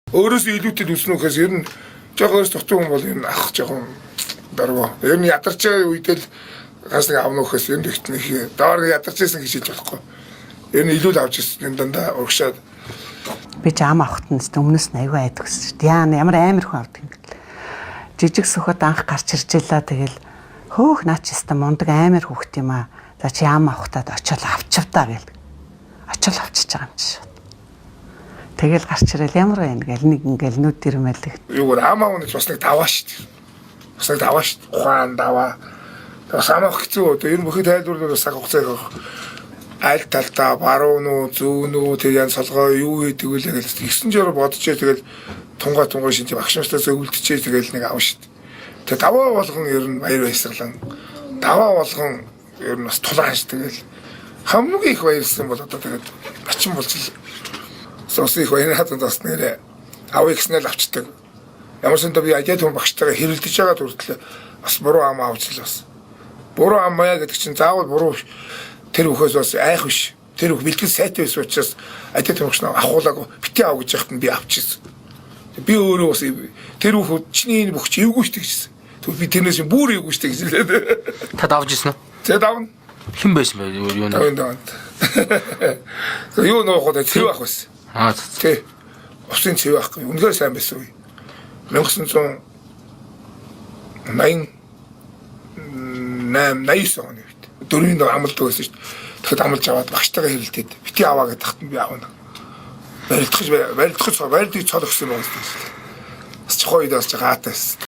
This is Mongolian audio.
Өөрөөсөө илүүтэй үснэ гэхээс ер нь жоохон өөрөөс дутуу хүн бол ер нь авах жоохон дөрвөө. Ер нь ядарч байгаа үедээ л ганц нэг авна гэхээс ер нь ихт нэг доор ядарч байсан гэж хэлж болохгүй. Ер нь илүү л авч ирсэн юм дандаа урагшаад. Би ч ам авахт нь өмнөөс нь аягүй айдаг гэсэн шүү дээ. Яа ямар амар хүн авдаг юм бэл. Жижиг сөхөд анх гарч ирж байлаа, тэгэл хөөх наач өстө мундаг амар хүүхд юм аа. За чи ам авахтаад очиод авчив та гэл. Очиод авчиж байгаа юм чи шууд. Тэгэл гарч ирэл ямар байна гэл нэг ингээл нүд ирмэлэг. Юугаар ам авах нь бас нэг даваа шүү дээ. Бас нэг даваа шүү дээ. Ухаан даваа. Бас ам авах хэцүү. Одоо ер нь бүхий тайлбарлал бас цаг хугацаа их аль талдаа баруун уу зүүн үү тэр ян солгоо юу хийдэг вэ гэж тэгсэн ч өөрөө бодож тэгэл тунгаа тунгаа шинж багш нараас өвлдөжээ тэгэл нэг авна шүү дээ. Тэгээ даваа болгон ер нь баяр баясгалан даваа болгон ер нь бас тулаан ш тэгэл хамгийн их баярлсан бол одоо тэгээд начин болж л ус их баяр хатан бас нэрээ авъя гэснээр л авчдаг. Ямар ч юм би ажил хүн багштайгаа хэрэлдэж байгаа хүртэл бас буруу ам авч л бас. Буруу ам маяа гэдэг чинь заавал буруу биш. Тэр өхөөс бас айх биш. Тэр өх бэлтгэл сайтай байсан учраас ажил хүн багш авахуулаагүй бити ав гэж яхад нь би авчихсан. Би өөрөө бас тэр өх чиний энэ бүх чи эвгүй шүү дээ гэжсэн. Тэгвэл би тэрнээс бүр эвгүй шүү дээ гэж хэлээ. Та давж ирсэн үү? Тэгээд давна. Хэн байсан бэ? Юу нэ? Тавын даванд. Юу нуух вэ? Цэв ах байсан. Аа. Тий. Усын цэв ахгүй. Үнэхээр сайн байсан үе. 1988 89 оны үед. Дөрвийн дор амлдаг байсан шүү дээ. Тэгэхэд амлж аваад багштайгаа хэрэлдээд бити аваа гэдэг тахт би авна. Барилдах барилдах барилдыг цол өгсөн юм байна. Бас чухал үед бас гаатай байсан.